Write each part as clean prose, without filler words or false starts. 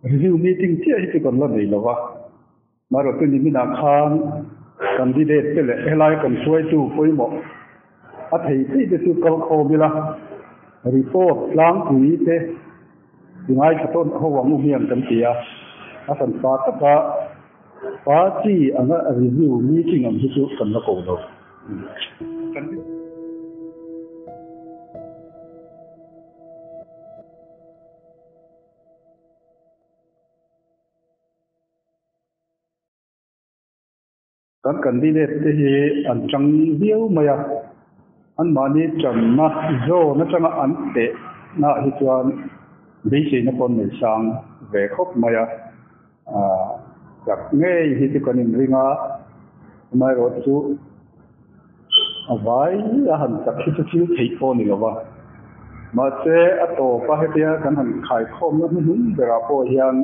Review meeting chiah hi chu kan la nei lova, marawhchu niminah khan candidate te leh helai kan hruaitu pawimawh a thei thei te chu kal khawm ila, report tlangpui te i ngaithla tawn ho ang u hian kan ti a, a hran pa taka party anga review meeting ang hi chu kan la ko lo. Kan candidate te hi an chang viau mai a, anmahni channa zawn atanga an tehna ah hi chuan beiseina pawh an nei sang ve khawp mai a, chak ngei hi chu kan inring a, amaherawhchu A vai a han chak hi chu thil theih pawh a ni lo va, mahse a tawp a hetia kan han khaikhawmna hnuhnung berah pawh hian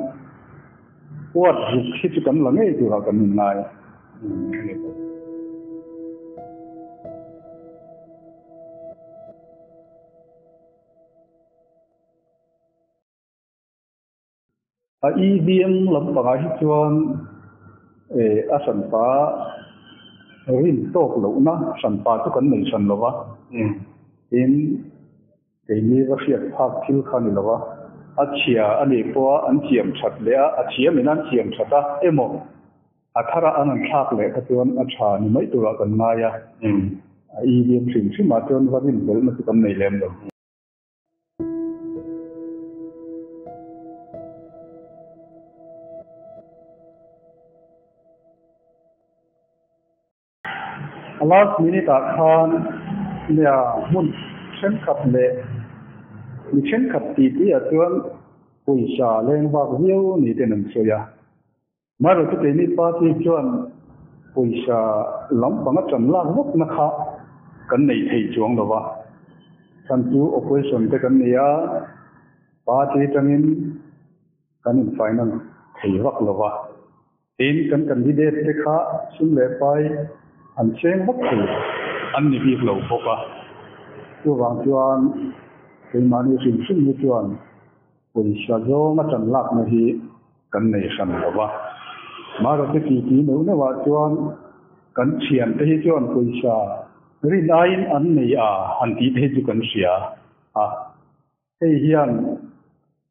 huat zuk hi chu kan la ngei turah kan inngai a ni. A EVM lampangah hi chuan a hranpa rin tawk lohna hranpa chu kan nei hran lo va, tin keini va hriat phak thil kha a ni lo va, a chhia a nih pawha an siam that leh a, a thiamin an siam that a emaw a thara an han thlak leh kha chuan a tha ni mai turah kan ngai a, a EVM hrim hrimah chuan va rin belhna chu kan nei lem lo. A last minute ah khan nia hmun thenkhat leh mi thenkhat titi ah chuan pawisa leng vak viau ni ten an sawi a. Marawhchu keini party chuan pawisa lampang a tan lak vak na kha kan nei thei chuang lo va, chhan chu opposition te kan nei a, party atangin kan in finance thei vak lo va, tin kan candidate te kha sum leh pai an cheng vak thei an ni bik lo bawk a, chuvang chuan keimahni hrim hrim hi chuan Pawisa zawnga tan lakna hi kan nei hran lo va, Maruti titi neuh neuhah chuan kan thiante hi chuan pawisa rin aiin an nei a han tih te hi chu kan hria a, hei hian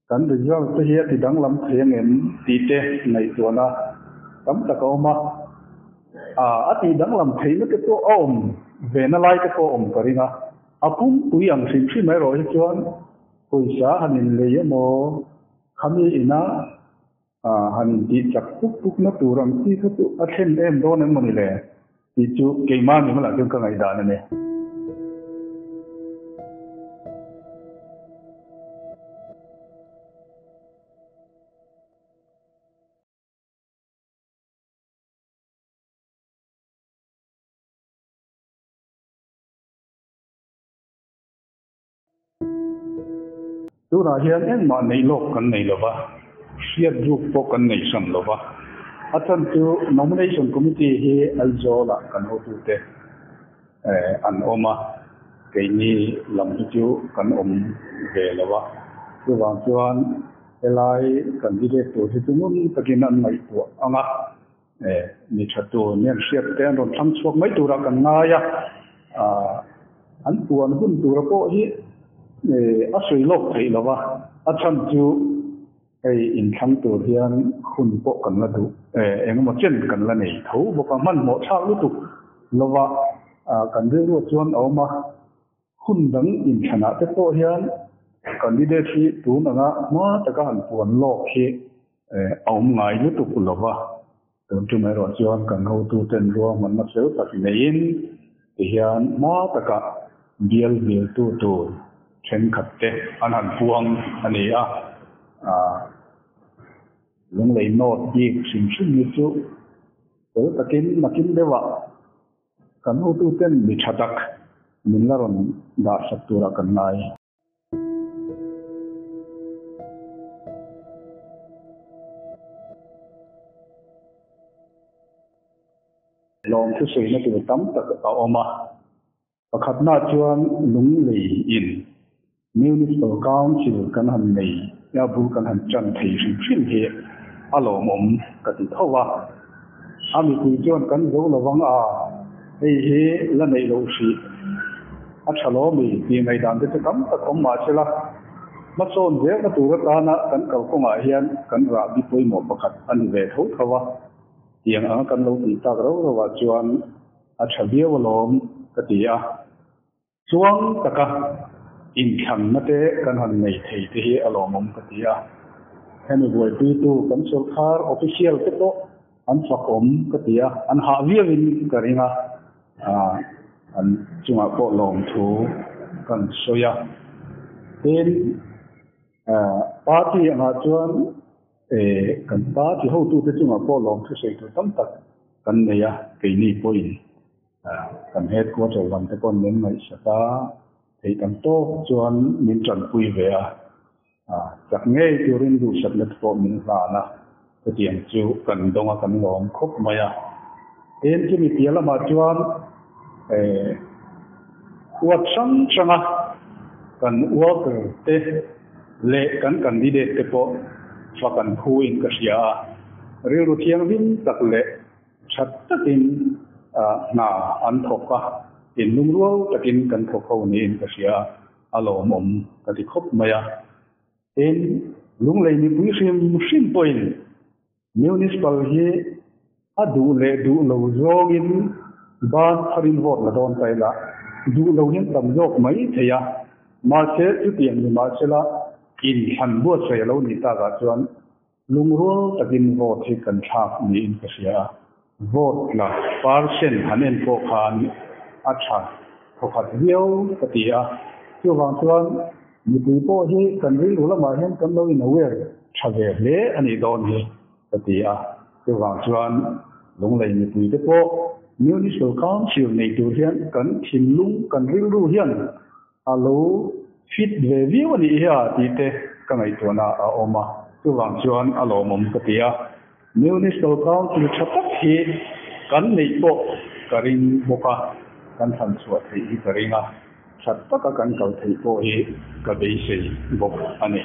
kan result te hi a ti danglam thei angem tih te ngaihtuahna tam tak a awm a, a ti danglam theihna te pawh a awm ve na lai te pawh a awm ka ring a, a pumpui ang hrim hrim erawh hi chuan Pawisa han inlei emaw, khami ina han intih chak puk puk na tur ang chi kha chu a thlen em dawn em mawni le tih chu keimah ni hmalah chuan ka ngaihdan a ni. Tunah hian engmah neih lawk kan nei lova, hriat ruk pawh kan nei hran lova. A chhan chu Nomination Committee hi Aizawlah kan hotute an awm a, keini lam hi chu kan awm ve lo a. Chuvang chuan helai candidate tur hi chu ngun takin an ngaihtuah ang a, Mi tha tur nen hriat te an rawn thlang chhuak mai turah kan ngai a, an puan hun tura pawh hi a sawi lawk theih lo va, a chhan chu hei inthlang tur hian hun pawh kan la duh engemaw chen kan la nei tho bawk a, hmanhmawh thlak lutuk lova kan rilruah chuan a awm a. Hun dang inthlanah te pawh hian candidate hi tun anga hma taka han puan lawk hi a awm ngai lutuk lo va, tun tum erawh chuan kan hotuten ruahmanna fel tak neiin tihian hma taka bial viltu tur thenkhat te an han puang a ni a. Lunglei North bik hrim hrim hi chu fel takin nakin deuhah Kan hotuten mi tha tak min la rawn dah sak turah kan ngai. Lawm thusawiina tur tam tak a awm a, pakhatna chuan Lunglei in Municipal Council kan han nei. a bul kan han ṭan thei hrim hrim hi a lawmawm ka ti tho a. A mipui chuan kan zo lo vang a, hei hi la neih loh hrih a tha lo ami tih ngaihdan te chu tam tak awm mah se la, hmasawn zelna tur atana kan kalkawngah hian kan rahbi pawimawh pakhat a ni ve tho tho a, tiang anga kan lo tih tak rau rauah chuan a tha viau alawm ka ti a. Chuang taka inthlanna te kan han nei thei te hi a lawmawm ka ti a. Hemi buaipuitu kan sawrkar official te pawh an fakawm ka ti a, an hah viauin ka ring a, an chungah pawh lawmthu kan sawi a. Tin, party angah chuan kan party hotute chungah pawh lawmthu sawi tur tam tak kan nei a, keini pawhin. Kan headquarter lam te paw'n min ngaihsak a, theih tam tawk chuan min tanpui ve a, chak ngei turin duhsakna te pawh min hlan a, chutiang chu kan dawng a, kan lawm khawp mai a. Tin, chumi piah lamah chuan huat hrang hranga kan worker te leh kan candidate te pawh fak an phuin ka hria a, rilru thianghlim tak leh Tha takin hna an thawk a, inlungrual takin kan thawk ho niin ka hria a, a lawmawm ka ti khawp mai a. Tin, Lunglei mipui hrim hrim pawhin Municipal hi a duh leh duh lo zawngin ban pharin vote la dawn ta ila, duh lo hian tam zawk mai thei a, mahse chutiang ni mahsela inthlan buatsaih a lo nih takah chuan Lungrual takin vote hi kan thlak niin ka hria a, vote la percent han en pawh khan a tha thawkhat viau ka ti a, chuvang chuan mipui pawh hi kan rilru lamah hian kan lo in aware tha ve hle a nih dawn hi ka ti a, chuvang chuan Lunglei mipui te pawh Municipal Council nei tur hian kan thinlung kan rilru hian A lo fit ve viau a nih hi a tih te ka ngaihtuahna a awm a, chuvang chuan a lawmawm ka ti a. Municipal Council tha tak hi kan neih pawh ka ring bawk a, kan thlan chhuah theih hi ka ring a, tha taka kan kal theih pawh hi ka beisei bawk a ni.